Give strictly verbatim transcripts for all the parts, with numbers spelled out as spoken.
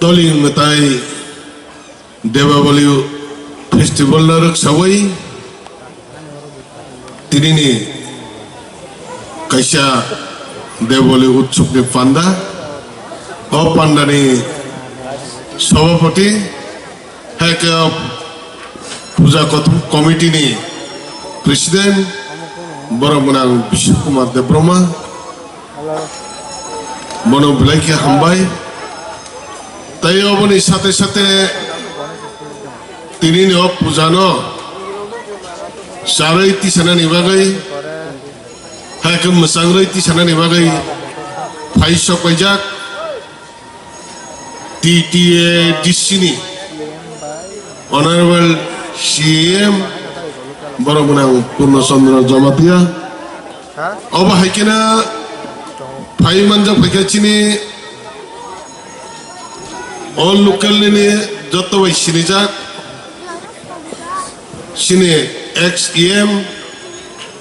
Toling mwtai Debabali festival no rwksawi tinini kaisa Debabali utsukni panda. O pandani sabapati hai khe puja kothom committee ni president borok mwnang Bishnu Kumar Debbarma. Bono belai khe hambai. Tai oboni sate sate tinini o puja no charwi tisanani bagwi, hai khe mwchangwi tisanani bagwi phai sok paijak T T A D C ni Honorable C M borok mwnang Purno Chandra Jamatia. Obo hai kheno phai manjak phaikha chini o local nini joto bai sinijak chini ex E M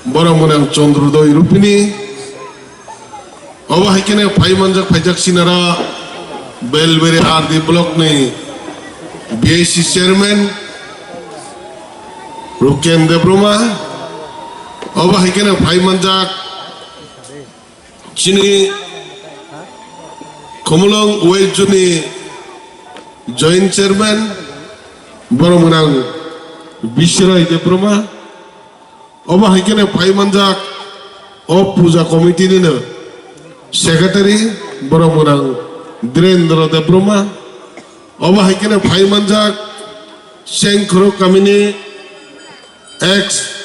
borok mwnang Chandrodoi Rupini. Obo hai kheno phai manjak phaijak sinaro Belberi R D block ni B I C chairman Ruken Debbarma. Obo hai kheno phai manjak chini Khumulwng West Zone ni joint chairman borok mwnang Bisroy Debbarma. Obo hai kheno phai manjak o puja committee nino secretary borok mwnang Dhirendra Debbarma. Obo hai kheno phai manjak Sengkhoro kamini ex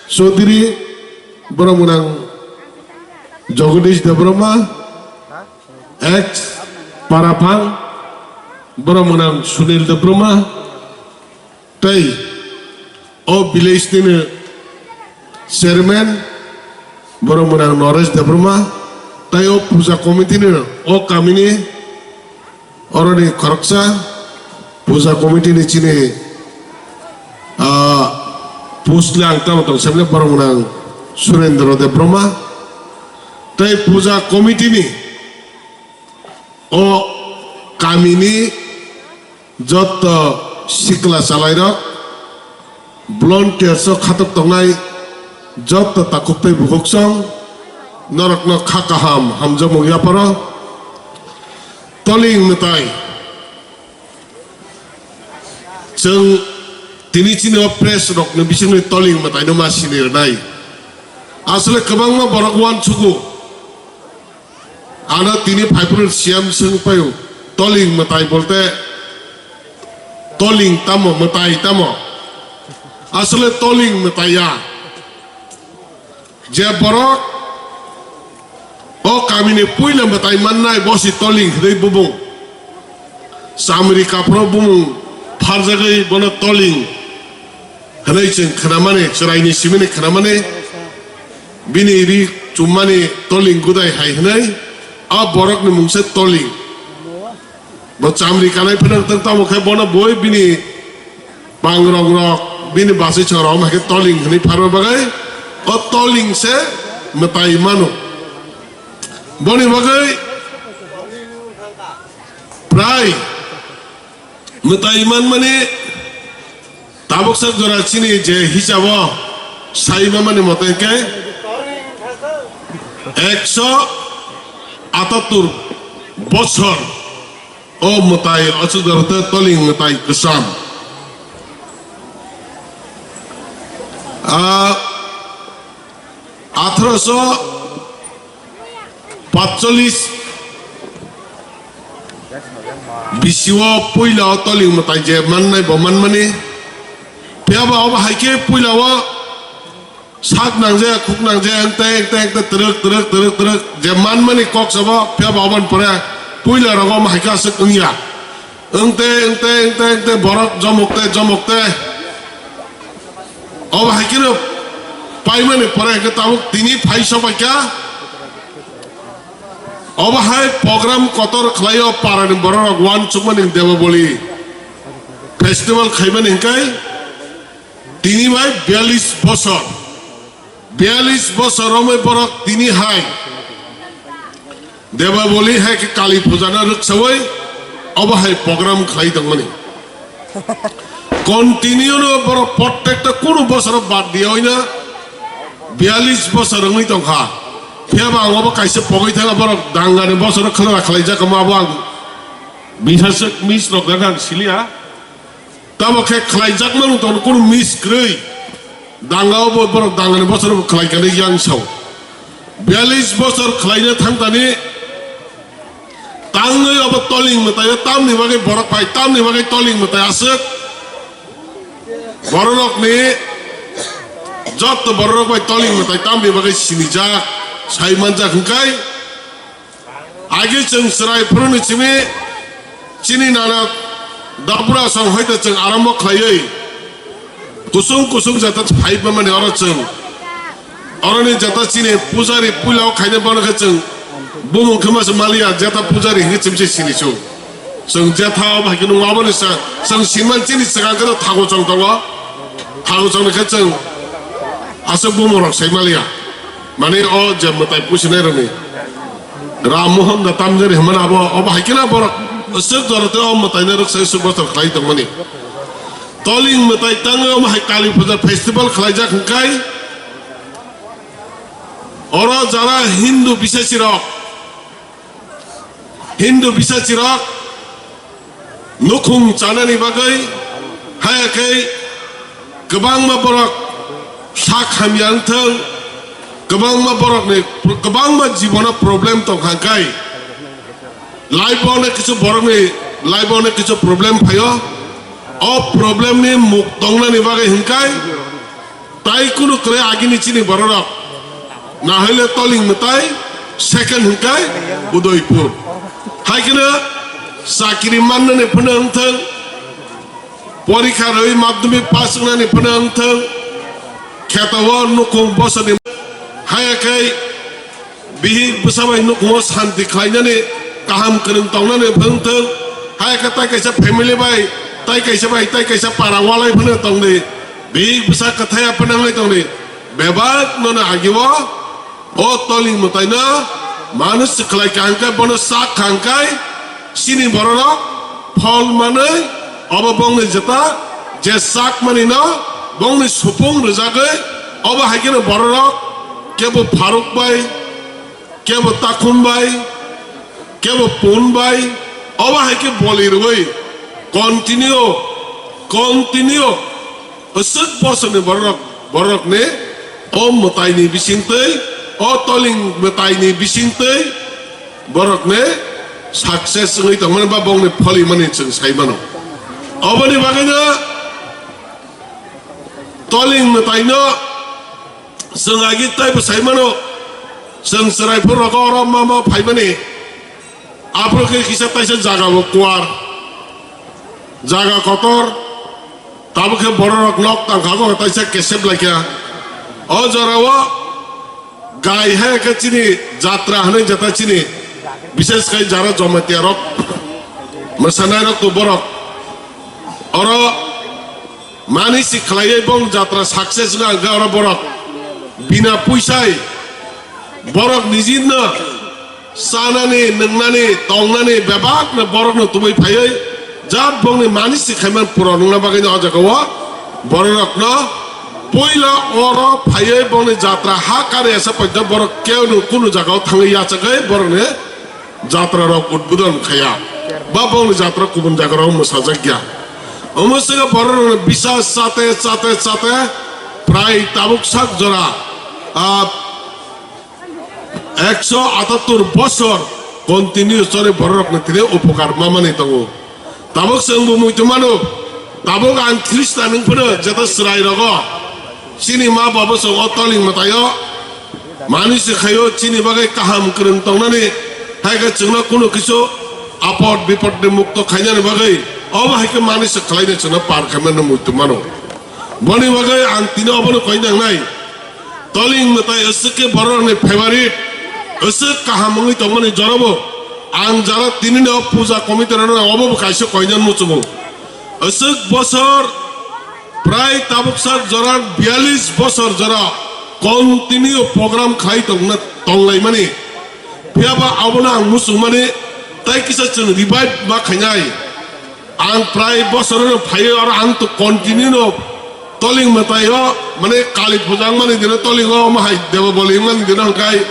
Chaudhary borok mwnang Jagadish Debbarma, ex Paraphang borok mwnang Sunil Debbarma. Tei o village nini chairman borok mwnang Naresh Debbarma, tei o puja committee ni o kamini oroni khoroksa puja committee ni chini, ah, post le ang tamo tong sebele borok mwnang Surendra Debbarma, tei puja committee ni o kamini jotto sikla chalairok, volunteers o khatok tongnai jotto takhuk tei bukhuksong, norokno kha kaham hamjakmung yaparo. Toling mwtai. Chwng tini chini o press rokni bisingni toling mwtaino ma sini rwnai. Asole kwbangma borok uansugo. Ano tini phaiphuru siyam swng paio, toling mwtai bolte toling tamo, mwtai tamo? Asole toling mwtai ya. Je borok o kamini puila mwtai mannai, bo si toling hwnwi bubung. Chamri kapro bumung pharjagwi bono toling hwnwi chwng khnamani, chwraini simini khnamani, bini ri chummani toling gudai hai hwnwi, a borokni mung se toling. Bo chamri kanai phano tong tamo khe bono boi bini pangrok rok, bini bachwi chwng rok hai khe toling hwnwi pharma bagwi o toling se mwtai mano. Boni bagwi prai mwtai manmani tabuk sak jora chini je hisabo sai mamani mote khe ekso atattur bochor o mwtai o chwng jora tei toling mwtai kwcham. Ah, athroso patchollis bisio puila o toling mwtai je mannai bo manmani. Phiya ba obo hai khe puila o sak nangjaya, khuk nangjaya, engte, engte, engte, twrwk, twrwk, twrwk, twrwk, je manmani kok sabo, phiya ba oboni pore puila rogo omo hai khe aswk wngya. Engte, engte, engte, engte, borok jomok te, jomok te. Obo hai kheno paimani pore hwnkhe tabuk tini phai sobaikha. Obo hai program kotor khlaio parani bororok uansukmani Debabali festival khaimani hwnkhe tini bai biyalish bosor, biyalish bosor romwi borok tini hai Debabali hai khe Kali puja no rwksawi Obo hai program khlai tongmani. Continue no borok prottekta kunu bosoro bad diya oina biyalish bosor wngwi tongkha. Phiyaba ang obo kaisa pogwi thangkha, borok dangani bosoro khwlwra khlaijak omo abo ang bisaswk miss rok ang siliya. Tamo khe khlaijak mano tong kunu miss kwrwi. Danga obo borok dangani bosoro khlai kani yang sao. Biyalish bosor khlaina thangtani tangwi obo toling mwtai tamni bagwi borok pai tamni bagwi toling mwtai aswk. Bororokni jotto bororok bai toling mwtai tamni bagwi sinijak sai manjak hwnkhe. Agi chwng chwrai phuruni simi chini nana dapura song hoita chwng arambo khlaiwi kusung kusung jata phai mani oro chwng oroni jata chini pujari puila o khaina bono khe chwng bumung khe masa maliya jata pujari hinwi chimse sini chwng chwng jata o bai khe nung aboni sa chwng sinman chini swkang khe thago chong tongo thago chong khe chwng aswk bumung rok sai maliya. Mane o je mwtai pusinai rokni Ram Mohan da tamjani hwnmani abo obo hai khe na borok swk jora tei o mwtai nai rwk sai swk bosor khlai tongmani. Toling mwtai tangwi omo hai Kali Puja festival khlaijak hwnkhe oro jara Hindu bisasi rok Hindu bisachirok nukhung chanani bagwi haya khe kwbangma borok sak hamya wngthang, kwbangma borokni kwbangma jibono problem tongkha hwnkhe life-o onek kisu borokni life-o onek kisu problem phaio. O problemni muk tongnani bagwi hwnkhe Tai kunu kwrwi agini chini bororok. Nahaile Toling mwtai, second hwnkhe Udaipur. Hai kheno chakri mannani phano wngthang, porikha rwi madhyamik pass wngnani phano wngthang, kheto o nukhung bosoni haya khe Bihik bwsa bai nukhungo santi khlainani, kaham kwrwng tongnani wngthwng. Hai khe tai kaisa family bai, tai kaisa bai, tai kaisa para walai phano tongdi. Bihik bwsa kwthai aphano wngwi tongdi. Bebak nono agio o Toling mwtaino manush khlai kha hwnkhe bono sak kha hwnkhe chini bororok phol manwi obo bongni jeta je sak manino bongni supung rwjagwi obo hai kheno bororok kebo Faruk bai, kebo Takhum bai, kebo Pun bai, obo hai khe boli rwwi continue, continue aswk bosoni bororok, bororokni o mwtaini bisingtwi, o Toling mwtaini bisingtwi borokni success wngwi tongmani ba bongni pholimani chwng sai mano. Oboni bagwino Toling mwtaino Chwng agi taibo sai mano, chwng chwrai phuru rogo oro ma ma phaimani. Aphuru khe kisa taisa jaga bo kuar, jaga kotor, tabuk khe bororok nok tangkha bo taisa kesep laikha. O jorao gai hai khe chini jatra hwnwi jeta chini, bishes khai jara Jamatia rok, mwsanai rok to borok. Oro Mani si khlaiwi bong jatra success wngkha hwnkhe oro borok bina puisai borok nijinno chanani, nwngnani, tongnani bebakno borokno tubui phaiwi jat bongni mani si khaiman puron wngna bagwino o jagao bororokno puila oro phaiwi bongni jatra ha kari asa poito borok kewno kunu jagao thangwi yachagwi borokni jatra rok udbodon khaya, ba bongni jatra kubun jaga rok mwsajak ya. Omo sega borok rok bisa chate, chate, chate, prai tabuk sak jora, ah, ekso atattur bosor continue chore borok rok ni tini upokar mamani tongo. Tabuk chwng bo muitu mano, tabuk ang Khristan wng phano jeta chwrai rogo, chini ma babo chwng o Toling mwtaio, Mani se khaio chini bagwi kaham kwrwng tongnani, hai khe chwngno kunu kisu apod bipod ni mukto khainani bagwi obo hai khe mani se khlaina chwngno par khaimano muitu mano. Boni bagwi ang tini obono koi nangnai. Toling mwtai aswk khe bororokni favorite, aswk kaham wngwi tongmani jorabo ang jara tinino puja committee rokno obobo kaisa koinan muchungo. Aswk bosor Prai tabuksa jora biyalish bosor jora continue program khai tongna tonglaimani. Phiyaba abono ang muchungmani Tai kisa chwng revive ma khainai. Ang prai bosorono phaiwi oro ang to continue no toling mwtaio, mane Kali puja wngmani dino tolingo omo hai Debaboli wngmani dino hwnkhe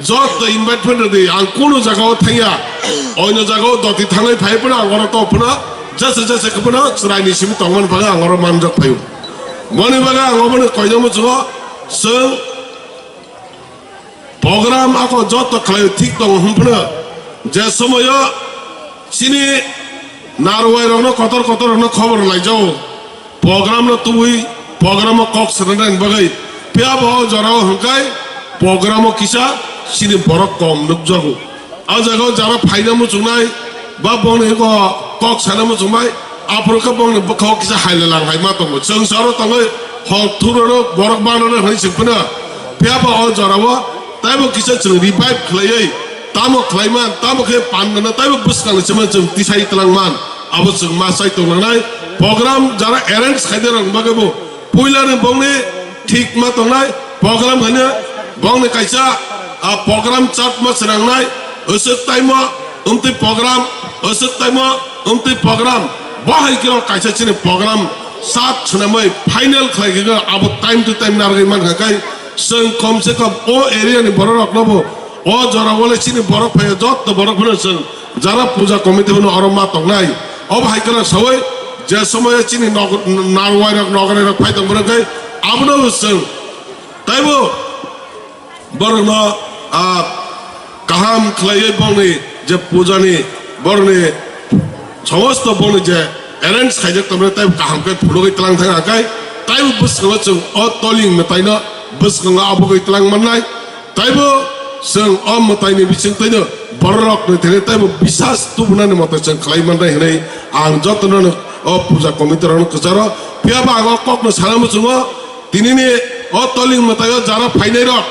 jotto invite phano rwdi. Ang kunu jagao thangya, oino jagao doti thangwi phai phano ang oro to phano jesa jesa khe phano chwraini simi tongmani bagwi ang oro manjak phaio. Moni bagwi ang obono koinai muchungo chwng program ako joto khlai thik tongo hwnphano je somoyo chini narwai rokno kotor kotor rokno khobor laijao program no tubui program o kok swnamnani bagwi phiya bo o jorao hwnkhai program o kisa chini borok kom nukjago. O jaga o jara phaina muchungnai ba bongni ego kok sana muchungbai, aphuru khe bongni bwkha o kisa hailalang hai ma tongo. Chwng saro tongwi hok thuroro borok banano hwnwi swng phano. Phiya ba o jora o taibo kisa chwng revive khlaiwi tamo khlaiman, tamo khe pandana taibo bwskangni chwngma chwng tisai twlangman. Abo chwng ma chai tonglangnai program jara arrange khaide rok bagwi bo puilani bongni thik ma tongnai program haino bongni kaisa, a, program chart ma swnangnai, usuk taimo umtwi program, usuk taimo umtwi program. Bahai kiro kaisa chini program chart swnamwi final khlai khe abo time to time narwgwi mankha kai chwng kom se kom o area ni borok rokno bo o jora wale chini borok phai jotto borok phano chwng jara puja committee phano oro ma tongnai. Obo hai khe sawi je somoyo chini nog-, narwai rok nograi rok phai tong borok kai abono bo chwng taibo borokno, ah, kaham khlaiwi bongni je pujani borokni somosto bongni je arrange khaijak tongmani taibo kaham khe phunugwi tlang thang akai taibo bwskango chwng o toling mwtaino bwskango abugwi tlang mannai. Taibo chwng o mwtaini bisingtwino bororokni thani taibo bisas tubunani mote chwng khlai mannai hwnwi ang jotono o puja committee rokno kwcharo. Phiya ba ang o kokno sana muchungo, tinini o toling mwtaio jara phainairok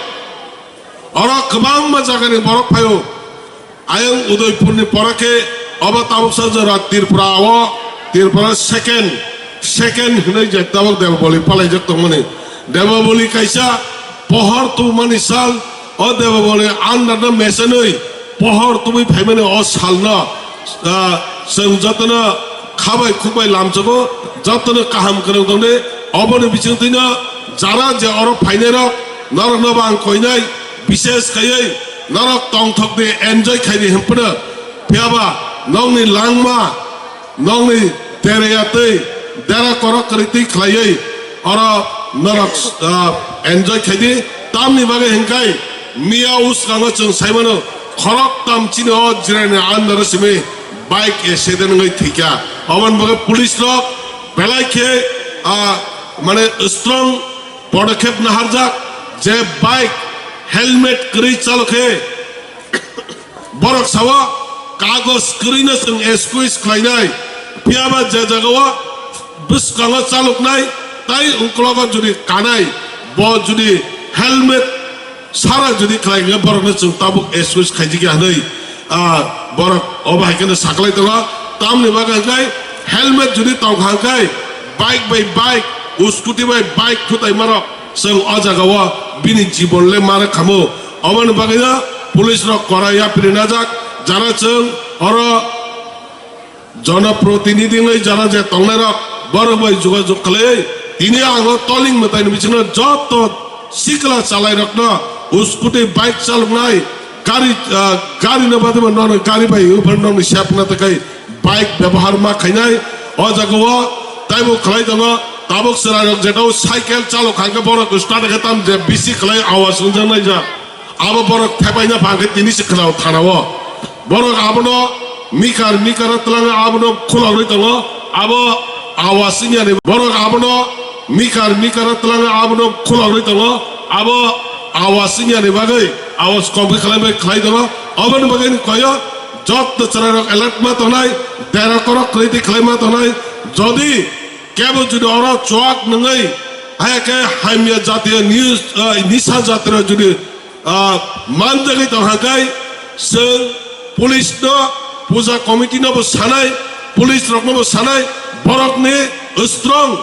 oro kwbangma jagani borok phaio. Ayang Udaipurni pora khe obo tabuksa jora Tripura o, Tripura second, second hwnwi je tabuk Debaboli palaijak tongmani. Debaboli kaisa pohor tubumani sal, o Debaboli andarno mesenwi pohor tubui phaimani o salno, ah, chwng jotono khabai khukbai lamsogo, jotono kaham kwrwng tongdi. Oboni bisingtwino jara je oro phainairok norokno bo ang koinai, bishes khaiwi norok tongthokdi, enjoy khaidi hwnphano. Phiyaba nokni langma, nokni dereyatwi dera korok kwrwitwi khlaiwi oro norok, ah, enjoy khaidi. Tamni bagwi hwnkhai miya uskango chwng saimano khoroktham chini o jiraini andaro simi bike accident wngwi thwikha. Oboni bagwi police rok belai khe, ah, mane strong podokhep naharjak je bike helmet kwrwi chalokhe borok sao kagoj kwrwino chwng excuse khlainai, phiyaba je jagao bwskango chaloknai tai uklogo jodi kanai, bo jodi helmet sara jodi khlai hwnkhe borokno chwng tabuk excuse khaijak ya hwnwi, ah, borok obo hai kheno saklai tongo. Tamni bagwi hwnkhe helmet jodi tongkha hwnkhe bike bai bike, scooty bai bike phutaimarok chwng o jagao bini jibon le ma rwkha mu. Oboni bagwino police rok korai yapri najak, jara chwng oro jonoprotinidhi wngwi jara je tongnairok borok bai jogajog khlaiwi tini ang o toling mwtaini bisingo joto sikla chalairokno scooty bike chaloknai gari, ah, gari no badima nono gari bai uphar nokni sep na takai bike byabohar ma khainai o jagao taibo khlai tongo. Tabuk chwrairok jetao cycle chalok kha hwnkhe borok start khe tam je bisi khlai awas wngjaknai ja. Abo borok thepaina phang khe tini se khwnao thanao. Borok abono mikar mikar twlangwi abono khulogwi tongo. Abo awas wngya ni borok abono mikar mikar twlangwi abono khulogwi tongo. Abo awas wngya ni bagwi awas kom khe khlai bai khlai tongo. Oboni bagwi ni koyo jotto chwrairok alert ma tongnai, dera korok kwrwi twi khlai ma tongnai. Jodi kebo jodi oro chuak nungwi haya khe hamya jatiyo news, ah, nisa jatiro jodi ah, manjagwi tongkha khe chwng police no, puja committee no bo sanai, police rok no bo sanai, borok ni strong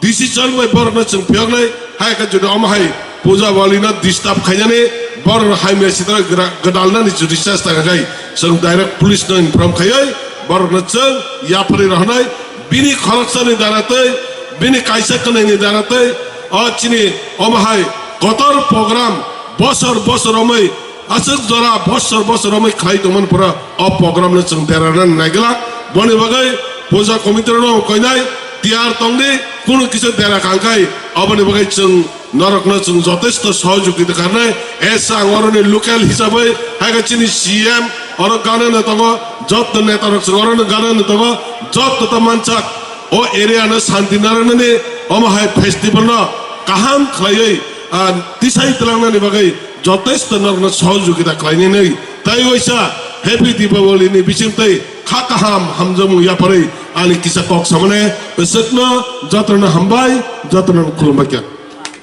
decision bai borok no chwng phiyoknai, hai khe jodi omo hai puja bali no disturb khainani, Borok hai mia sitra gra-, gdalnani jodi chesta khakai, chwng direct police no inform khaiwi borokno chwng yapharwi rohornai, bini khoroksani dara tei bini kaisa kwnwini dara tei o chini omo hai kotor program bosor bosor romwi aswk jora bosor bosor romwi khlai tongmani pura o program no chwng derarnani naiglak. Boni bagwi puja committee rokno koinai tiyar tongdi, kunu kisa dera kangkhai oboni bagwi chwng norokno chwng jotesto sohojogita kharnai. Esa ang oroni local hisabwi hai khe chini C M oro ganano tongo, jotto netarok chwng oroni ganano tongo, jotto ta manchak o area no santi narwknani omo hai festival no kaham khlaiwi, ah, tisai twlangnani bagwi jotesto norokno sohojogita khlainani tei waisa Happy Deepavali ni bisingtwi kha kaham hamjakmung yapharwi ani kisa kok samane swkno jotono hambai, jotono khulumbai kha.